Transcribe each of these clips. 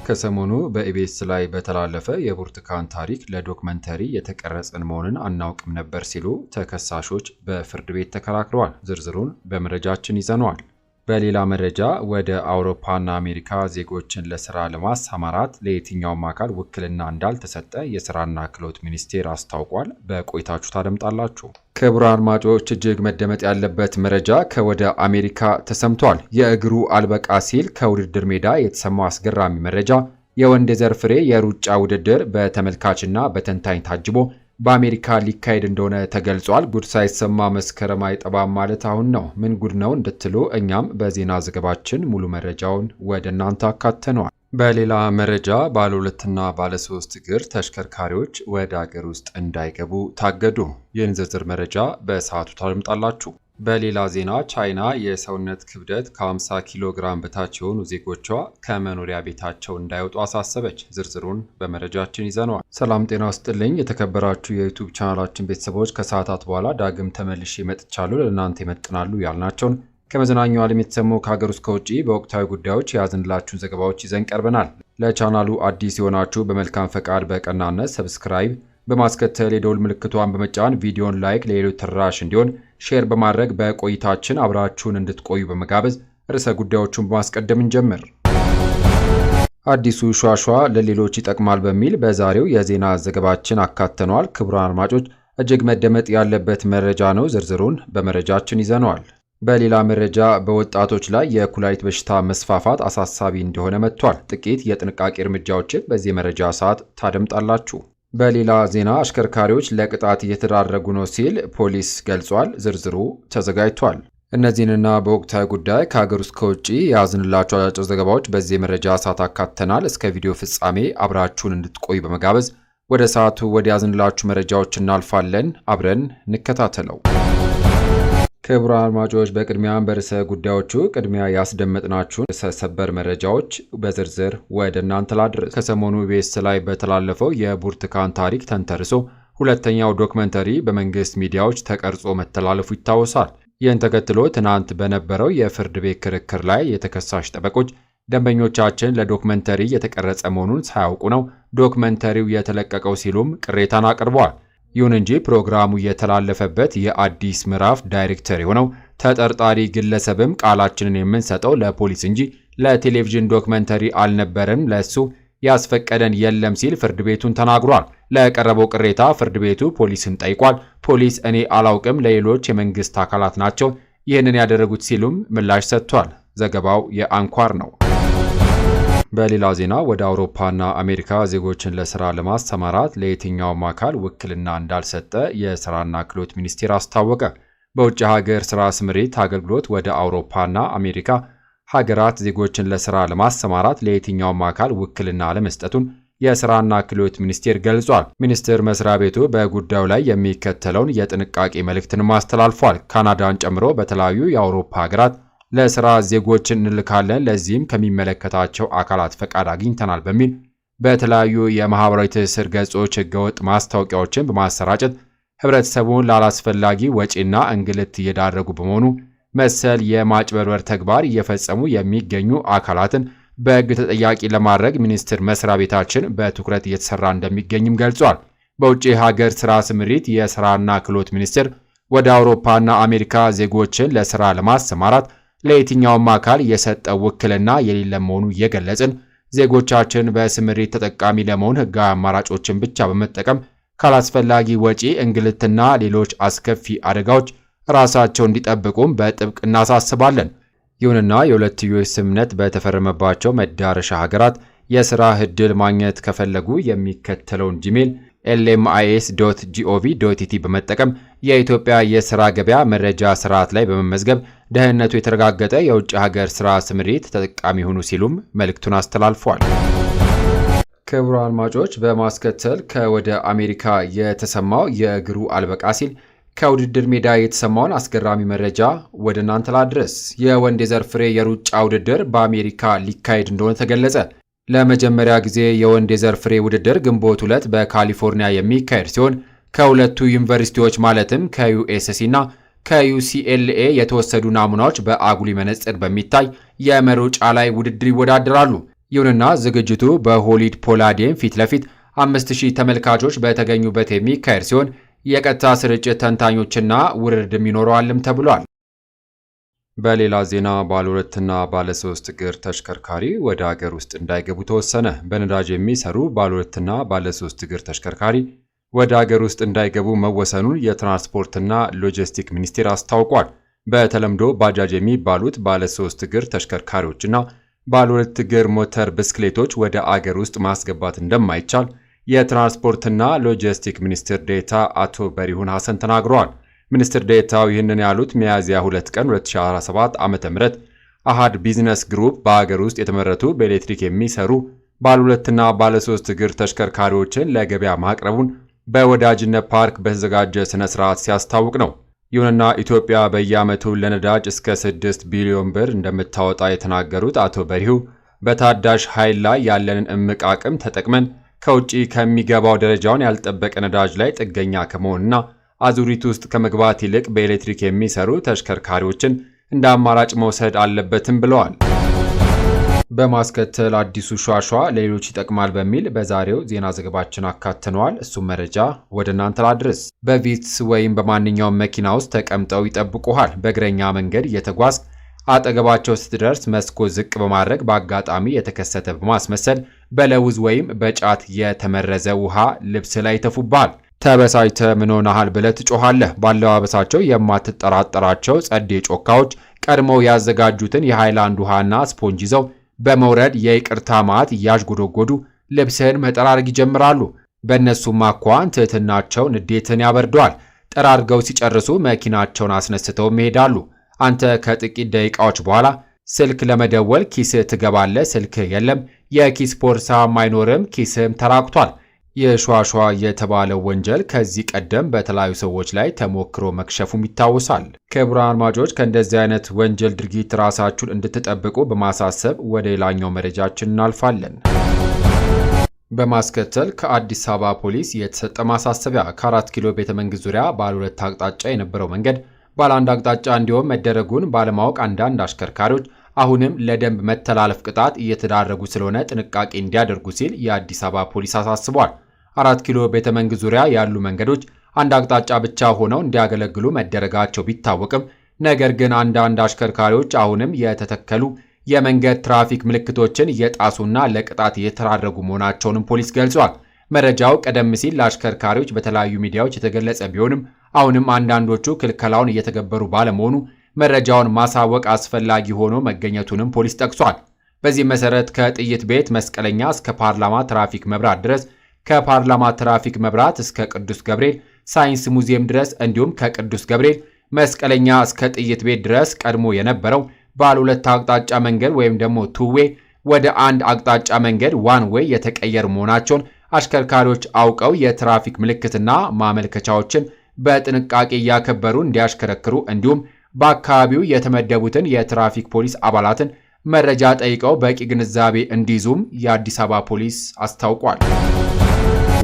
ከሰሞኑ በኢቢኤስ ላይ በተላለፈ የብርቱካን ታሪክ ለዶክመንተሪ የተቀረጸን መሆኑን አናውቅም ነበር ሲሉ ተከሳሾች በፍርድ ቤት ተከራክረዋል። ዝርዝሩን በመረጃችን ይዘነዋል። በሌላ መረጃ ወደ አውሮፓና አሜሪካ ዜጎችን ለስራ ለማሰማራት ለየትኛውም አካል ውክልና እንዳልተሰጠ የስራና ክህሎት ሚኒስቴር አስታውቋል። በቆይታችሁ ታደምጣላችሁ። ክቡራን አድማጮች፣ እጅግ መደመጥ ያለበት መረጃ ከወደ አሜሪካ ተሰምቷል። የእግሩ አልበቃ ሲል ከውድድር ሜዳ የተሰማው አስገራሚ መረጃ የወንድ ዘር ፍሬ የሩጫ ውድድር በተመልካችና በተንታኝ ታጅቦ በአሜሪካ ሊካሄድ እንደሆነ ተገልጿል። ጉድ ሳይሰማ መስከረም አይጠባም ማለት አሁን ነው። ምን ጉድ ነው እንድትሉ እኛም በዜና ዘገባችን ሙሉ መረጃውን ወደ እናንተ አካተነዋል። በሌላ መረጃ ባለ ሁለትና ባለ ሶስት እግር ተሽከርካሪዎች ወደ አገር ውስጥ እንዳይገቡ ታገዱ። ይህን ዝርዝር መረጃ በሰዓቱ ታደምጣላችሁ። በሌላ ዜና ቻይና የሰውነት ክብደት ከ50 ኪሎ ግራም በታች የሆኑ ዜጎቿ ከመኖሪያ ቤታቸው እንዳይወጡ አሳሰበች። ዝርዝሩን በመረጃችን ይዘነዋል። ሰላም ጤና ስጥልኝ። የተከበራችሁ የዩቱብ ቻናላችን ቤተሰቦች፣ ከሰዓታት በኋላ ዳግም ተመልሼ መጥቻለሁ። ለእናንተ ይመጥናሉ ያልናቸውን ከመዝናኛው ዓለም የተሰሙ፣ ከሀገር ውስጥ ከውጭ በወቅታዊ ጉዳዮች የያዝንላችሁን ዘገባዎች ይዘን ቀርበናል። ለቻናሉ አዲስ የሆናችሁ በመልካም ፈቃድ በቀናነት subscribe በማስከተል የደውል ምልክቷን በመጫን ቪዲዮን like፣ ለሌሎች ተደራሽ እንዲሆን share በማድረግ በቆይታችን አብራችሁን እንድትቆዩ በመጋበዝ ርዕሰ ጉዳዮቹን በማስቀደም እንጀምር። አዲሱ ሿሿ ለሌሎች ይጠቅማል በሚል በዛሬው የዜና ዘገባችን አካተነዋል። ክቡራን አድማጮች፣ እጅግ መደመጥ ያለበት መረጃ ነው። ዝርዝሩን በመረጃችን ይዘነዋል። በሌላ መረጃ በወጣቶች ላይ የኩላሊት በሽታ መስፋፋት አሳሳቢ እንደሆነ መጥቷል። ጥቂት የጥንቃቄ እርምጃዎችን በዚህ መረጃ ሰዓት ታደምጣላችሁ። በሌላ ዜና አሽከርካሪዎች ለቅጣት እየተዳረጉ ነው ሲል ፖሊስ ገልጿል። ዝርዝሩ ተዘጋጅቷል። እነዚህንና በወቅታዊ ጉዳይ ከሀገር ውስጥ ከውጭ የያዝንላችሁ አጫጭር ዘገባዎች በዚህ የመረጃ ሰዓት አካተናል። እስከ ቪዲዮ ፍጻሜ አብራችሁን እንድትቆዩ በመጋበዝ ወደ ሰዓቱ ወደ ያዝንላችሁ መረጃዎች እናልፋለን። አብረን እንከታተለው። ክቡራን አድማጮች፣ በቅድሚያም በርዕሰ ጉዳዮቹ ቅድሚያ ያስደመጥናችሁን ርዕሰ ሰበር መረጃዎች በዝርዝር ወደ እናንተ ላድርስ። ከሰሞኑ ኢቢኤስ ላይ በተላለፈው የብርቱካን ታሪክ ተንተርሶ ሁለተኛው ዶክመንተሪ በመንግስት ሚዲያዎች ተቀርጾ መተላለፉ ይታወሳል። ይህን ተከትሎ ትናንት በነበረው የፍርድ ቤት ክርክር ላይ የተከሳሽ ጠበቆች ደንበኞቻችን ለዶክመንተሪ የተቀረጸ መሆኑን ሳያውቁ ነው ዶክመንተሪው የተለቀቀው ሲሉም ቅሬታን አቅርበዋል። ይሁን እንጂ ፕሮግራሙ የተላለፈበት የአዲስ ምዕራፍ ዳይሬክተር የሆነው ተጠርጣሪ ግለሰብም ቃላችንን የምንሰጠው ለፖሊስ እንጂ ለቴሌቪዥን ዶክመንተሪ አልነበረም፣ ለሱ ያስፈቀደን የለም ሲል ፍርድ ቤቱን ተናግሯል። ለቀረበው ቅሬታ ፍርድ ቤቱ ፖሊስን ጠይቋል። ፖሊስ እኔ አላውቅም፣ ለሌሎች የመንግስት አካላት ናቸው ይህንን ያደረጉት ሲሉም ምላሽ ሰጥቷል። ዘገባው የአንኳር ነው። በሌላ ዜና ወደ አውሮፓና አሜሪካ ዜጎችን ለስራ ለማሰማራት ለየትኛውም አካል ውክልና እንዳልሰጠ የስራና ክህሎት ሚኒስቴር አስታወቀ። በውጭ ሀገር ስራ ስምሪት አገልግሎት ወደ አውሮፓና አሜሪካ ሀገራት ዜጎችን ለስራ ለማሰማራት ለየትኛውም አካል ውክልና አለመስጠቱን የስራና ክህሎት ሚኒስቴር ገልጿል። ሚኒስቴር መስሪያ ቤቱ በጉዳዩ ላይ የሚከተለውን የጥንቃቄ መልእክትንም አስተላልፏል። ካናዳን ጨምሮ በተለያዩ የአውሮፓ ሀገራት ለስራ ዜጎችን እንልካለን፣ ለዚህም ከሚመለከታቸው አካላት ፈቃድ አግኝተናል በሚል በተለያዩ የማህበራዊ ትስስር ገጾች ህገወጥ ማስታወቂያዎችን በማሰራጨት ህብረተሰቡን ላላስፈላጊ ወጪና እንግልት እየዳረጉ በመሆኑ መሰል የማጭበርበር ተግባር እየፈጸሙ የሚገኙ አካላትን በህግ ተጠያቂ ለማድረግ ሚኒስቴር መስሪያ ቤታችን በትኩረት እየተሰራ እንደሚገኝም ገልጿል። በውጭ ሀገር ስራ ስምሪት የስራና ክህሎት ሚኒስቴር ወደ አውሮፓና አሜሪካ ዜጎችን ለስራ ለማሰማራት ለየትኛውም አካል የሰጠው ውክልና የሌለ መሆኑ እየገለጽን፣ ዜጎቻችን በስምሪት ተጠቃሚ ለመሆን ህጋዊ አማራጮችን ብቻ በመጠቀም ካላስፈላጊ ወጪ፣ እንግልትና ሌሎች አስከፊ አደጋዎች ራሳቸው እንዲጠብቁም በጥብቅ እናሳስባለን። ይሁንና የሁለትዮሽ ስምምነት በተፈረመባቸው መዳረሻ ሀገራት የስራ ዕድል ማግኘት ከፈለጉ የሚከተለውን Gmail lmis.gov.et በመጠቀም የኢትዮጵያ የስራ ገበያ መረጃ ስርዓት ላይ በመመዝገብ ደህንነቱ የተረጋገጠ የውጭ ሀገር ስራ ስምሪት ተጠቃሚ ሁኑ ሲሉም መልእክቱን አስተላልፏል። ክቡራን አድማጮች፣ በማስከተል ከወደ አሜሪካ የተሰማው የእግሩ አልበቃ ሲል ከውድድር ሜዳ የተሰማውን አስገራሚ መረጃ ወደ እናንተ ላድረስ። የወንድ የዘር ፍሬ የሩጫ ውድድር በአሜሪካ ሊካሄድ እንደሆነ ተገለጸ። ለመጀመሪያ ጊዜ የወንድ የዘር ፍሬ ውድድር ግንቦት 2 በካሊፎርኒያ የሚካሄድ ሲሆን ከሁለቱ ዩኒቨርሲቲዎች ማለትም ከዩኤስሲ እና ከዩሲኤልኤ የተወሰዱ ናሙናዎች በአጉሊ መነጽር በሚታይ የመሮጫ ላይ ውድድር ይወዳደራሉ። ይሁንና ዝግጅቱ በሆሊውድ ፓላዲየም ፊት ለፊት 5000 ተመልካቾች በተገኙበት የሚካሄድ ሲሆን የቀጥታ ስርጭት ተንታኞችና ውርርድም ይኖረዋልም ተብሏል። በሌላ ዜና ባለ ሁለትና ባለ ሶስት እግር ተሽከርካሪ ወደ አገር ውስጥ እንዳይገቡ ተወሰነ። በነዳጅ የሚሰሩ ባለ ሁለትና ባለ ሶስት እግር ተሽከርካሪ ወደ አገር ውስጥ እንዳይገቡ መወሰኑን የትራንስፖርትና ሎጂስቲክ ሚኒስቴር አስታውቋል። በተለምዶ ባጃጅ የሚባሉት ባለ ሶስት እግር ተሽከርካሪዎችና ባለ ሁለት እግር ሞተር ብስክሌቶች ወደ አገር ውስጥ ማስገባት እንደማይቻል የትራንስፖርትና ሎጂስቲክ ሚኒስትር ዴኤታ አቶ በሪሁን ሐሰን ተናግረዋል። ሚኒስትር ዴኤታው ይህንን ያሉት ሚያዝያ 2 ቀን 2017 ዓ.ም አሃድ ቢዝነስ ግሩፕ በአገር ውስጥ የተመረቱ በኤሌክትሪክ የሚሰሩ ባለ ሁለትና ባለ ሶስት እግር ተሽከርካሪዎችን ለገበያ ማቅረቡን በወዳጅነት ፓርክ በተዘጋጀ ስነ ስርዓት ሲያስታውቅ ነው። ይሁንና ኢትዮጵያ በየዓመቱ ለነዳጅ እስከ 6 ቢሊዮን ብር እንደምታወጣ የተናገሩት አቶ በሪሁ በታዳሽ ኃይል ላይ ያለንን እምቅ አቅም ተጠቅመን ከውጪ ከሚገባው ደረጃውን ያልጠበቀ ነዳጅ ላይ ጥገኛ ከመሆንና አዙሪት ውስጥ ከመግባት ይልቅ በኤሌክትሪክ የሚሰሩ ተሽከርካሪዎችን እንደ አማራጭ መውሰድ አለበትም ብለዋል። በማስከተል አዲሱ ሿሿ ለሌሎች ይጠቅማል በሚል በዛሬው ዜና ዘገባችን አካትነዋል። እሱም መረጃ ወደ እናንተ ላድርስ። በቪትስ ወይም በማንኛውም መኪና ውስጥ ተቀምጠው ይጠብቁሃል። በእግረኛ መንገድ እየተጓዝክ አጠገባቸው ስትደርስ መስኮት ዝቅ በማድረግ በአጋጣሚ የተከሰተ በማስመሰል በለውዝ ወይም በጫት የተመረዘ ውሃ ልብስ ላይ ይተፉብሃል። ተበሳጭተህ ምን ሆነሃል ብለህ ትጮኻለህ። ባለባበሳቸው የማትጠራጠራቸው ጸዴ ጮካዎች ቀድመው ያዘጋጁትን የሃይላንድ ውሃና ስፖንጅ ይዘው በመውረድ የይቅርታ ማዕት እያዥጎደጎዱ ልብስህን መጠራረግ ይጀምራሉ። በእነሱም አኳኋን ትህትናቸው ንዴትን ያበርደዋል። ጠራርገው ሲጨርሱ መኪናቸውን አስነስተውም ይሄዳሉ። አንተ ከጥቂት ደቂቃዎች በኋላ ስልክ ለመደወል ኪስህ ትገባለህ። ስልክህ የለም፣ የኪስ ቦርሳም አይኖርም፣ ኪስህም ተራቁቷል። የሿሿ የተባለው ወንጀል ከዚህ ቀደም በተለያዩ ሰዎች ላይ ተሞክሮ መክሸፉም ይታወሳል። ክቡራን አድማጮች፣ ከእንደዚህ አይነት ወንጀል ድርጊት ራሳችሁን እንድትጠብቁ በማሳሰብ ወደ ሌላኛው መረጃችን እናልፋለን። በማስከተል ከአዲስ አበባ ፖሊስ የተሰጠ ማሳሰቢያ። ከ4 ኪሎ ቤተ መንግስት ዙሪያ ባለ ሁለት አቅጣጫ የነበረው መንገድ ባለ አንድ አቅጣጫ እንዲሆን መደረጉን ባለማወቅ አንዳንድ አሽከርካሪዎች አሁንም ለደንብ መተላለፍ ቅጣት እየተዳረጉ ስለሆነ ጥንቃቄ እንዲያደርጉ ሲል የአዲስ አበባ ፖሊስ አሳስቧል። 4 ኪሎ ቤተ መንግስት ዙሪያ ያሉ መንገዶች አንድ አቅጣጫ ብቻ ሆነው እንዲያገለግሉ መደረጋቸው ቢታወቅም ነገር ግን አንዳንድ አሽከርካሪዎች አሁንም የተተከሉ የመንገድ ትራፊክ ምልክቶችን እየጣሱና ለቅጣት እየተዳረጉ መሆናቸውንም ፖሊስ ገልጿል። መረጃው ቀደም ሲል ለአሽከርካሪዎች በተለያዩ ሚዲያዎች የተገለጸ ቢሆንም አሁንም አንዳንዶቹ ክልከላውን እየተገበሩ ባለመሆኑ መረጃውን ማሳወቅ አስፈላጊ ሆኖ መገኘቱንም ፖሊስ ጠቅሷል። በዚህ መሰረት ከጥይት ቤት መስቀለኛ እስከ ፓርላማ ትራፊክ መብራት ድረስ፣ ከፓርላማ ትራፊክ መብራት እስከ ቅዱስ ገብርኤል ሳይንስ ሙዚየም ድረስ እንዲሁም ከቅዱስ ገብርኤል መስቀለኛ እስከ ጥይት ቤት ድረስ ቀድሞ የነበረው ባለ ሁለት አቅጣጫ መንገድ ወይም ደግሞ two way ወደ አንድ አቅጣጫ መንገድ one way የተቀየሩ መሆናቸውን አሽከርካሪዎች አውቀው የትራፊክ ምልክትና ማመልከቻዎችን በጥንቃቄ እያከበሩ እንዲያሽከረክሩ እንዲሁም በአካባቢው የተመደቡትን የትራፊክ ፖሊስ አባላትን መረጃ ጠይቀው በቂ ግንዛቤ እንዲይዙም የአዲስ አበባ ፖሊስ አስታውቋል።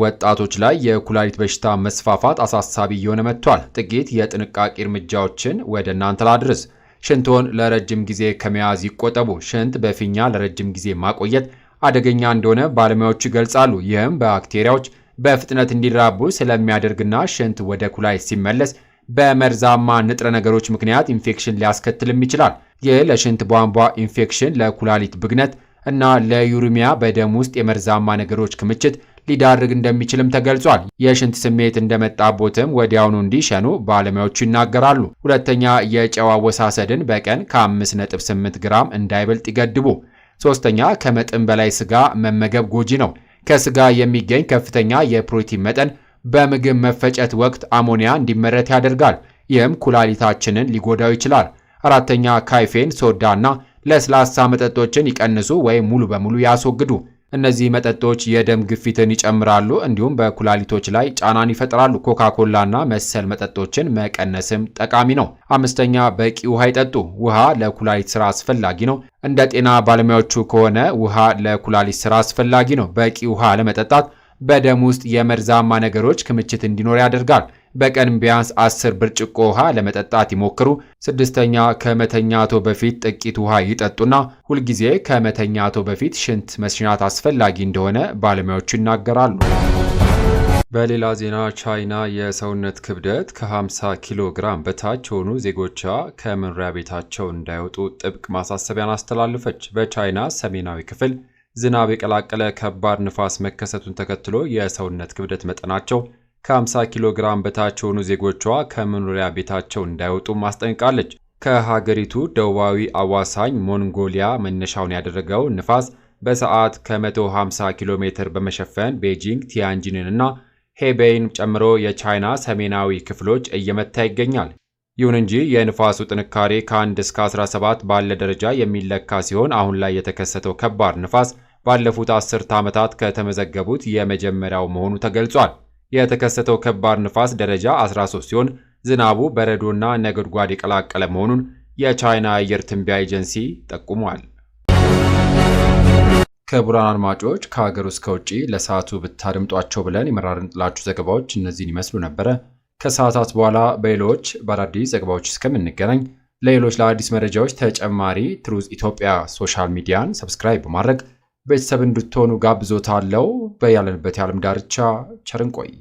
ወጣቶች ላይ የኩላሊት በሽታ መስፋፋት አሳሳቢ እየሆነ መጥቷል። ጥቂት የጥንቃቄ እርምጃዎችን ወደ እናንተ ላድርስ። ሽንቶን ለረጅም ጊዜ ከመያዝ ይቆጠቡ። ሽንት በፊኛ ለረጅም ጊዜ ማቆየት አደገኛ እንደሆነ ባለሙያዎቹ ይገልጻሉ። ይህም ባክቴሪያዎች በፍጥነት እንዲራቡ ስለሚያደርግና ሽንት ወደ ኩላሊት ሲመለስ በመርዛማ ንጥረ ነገሮች ምክንያት ኢንፌክሽን ሊያስከትልም ይችላል። ይህ ለሽንት ቧንቧ ኢንፌክሽን፣ ለኩላሊት ብግነት እና ለ uremia በደም ውስጥ የመርዛማ ነገሮች ክምችት ሊዳርግ እንደሚችልም ተገልጿል። የሽንት ስሜት እንደመጣቦትም ወዲያውኑ እንዲሸኑ ባለሙያዎቹ ይናገራሉ። ሁለተኛ፣ የጨው አወሳሰድን በቀን ከ5.8 ግራም እንዳይበልጥ ይገድቡ። ሶስተኛ፣ ከመጠን በላይ ስጋ መመገብ ጎጂ ነው። ከስጋ የሚገኝ ከፍተኛ የፕሮቲን መጠን በምግብ መፈጨት ወቅት አሞኒያ እንዲመረት ያደርጋል። ይህም ኩላሊታችንን ሊጎዳው ይችላል። አራተኛ፣ ካይፌን፣ ሶዳ እና ለስላሳ መጠጦችን ይቀንሱ ወይም ሙሉ በሙሉ ያስወግዱ። እነዚህ መጠጦች የደም ግፊትን ይጨምራሉ፣ እንዲሁም በኩላሊቶች ላይ ጫናን ይፈጥራሉ። ኮካኮላና መሰል መጠጦችን መቀነስም ጠቃሚ ነው። አምስተኛ፣ በቂ ውሃ ይጠጡ። ውሃ ለኩላሊት ስራ አስፈላጊ ነው። እንደ ጤና ባለሙያዎቹ ከሆነ ውሃ ለኩላሊት ስራ አስፈላጊ ነው። በቂ ውሃ ለመጠጣት በደም ውስጥ የመርዛማ ነገሮች ክምችት እንዲኖር ያደርጋል። በቀን ቢያንስ 10 ብርጭቆ ውሃ ለመጠጣት ይሞክሩ። ስድስተኛ፣ ከመተኛቶ በፊት ጥቂት ውሃ ይጠጡና ሁልጊዜ ከመተኛቶ በፊት ሽንት መሽናት አስፈላጊ እንደሆነ ባለሙያዎቹ ይናገራሉ። በሌላ ዜና ቻይና የሰውነት ክብደት ከ50 ኪሎ ግራም በታች የሆኑ ዜጎቿ ከመኖሪያ ቤታቸው እንዳይወጡ ጥብቅ ማሳሰቢያን አስተላለፈች። በቻይና ሰሜናዊ ክፍል ዝናብ የቀላቀለ ከባድ ንፋስ መከሰቱን ተከትሎ የሰውነት ክብደት መጠናቸው ከ50 ኪሎ ግራም በታች የሆኑ ዜጎቿ ከመኖሪያ ቤታቸው እንዳይወጡ ማስጠንቅቃለች። ከሀገሪቱ ደቡባዊ አዋሳኝ ሞንጎሊያ መነሻውን ያደረገው ንፋስ በሰዓት ከ150 ኪሎ ሜትር በመሸፈን ቤጂንግ፣ ቲያንጂንን እና ሄቤይን ጨምሮ የቻይና ሰሜናዊ ክፍሎች እየመታ ይገኛል። ይሁን እንጂ የንፋሱ ጥንካሬ ከ1 እስከ 17 ባለ ደረጃ የሚለካ ሲሆን አሁን ላይ የተከሰተው ከባድ ንፋስ ባለፉት 10 ዓመታት ከተመዘገቡት የመጀመሪያው መሆኑ ተገልጿል። የተከሰተው ከባድ ንፋስ ደረጃ 13 ሲሆን ዝናቡ በረዶና ነጎድጓድ የቀላቀለ መሆኑን የቻይና አየር ትንበያ ኤጀንሲ ጠቁሟል። ክቡራን አድማጮች፣ ከሀገር ውስጥ ከውጭ ለሰዓቱ ብታደምጧቸው ብለን የመራረጥንላችሁ ዘገባዎች እነዚህን ይመስሉ ነበረ። ከሰዓታት በኋላ በሌሎች በአዳዲስ ዘገባዎች እስከምንገናኝ ለሌሎች ለአዲስ መረጃዎች ተጨማሪ ትሩዝ ኢትዮጵያ social media ን subscribe በማድረግ ቤተሰብ እንድትሆኑ ጋብዞታለው። በያለንበት የዓለም ዳርቻ ቸር እንቆይ።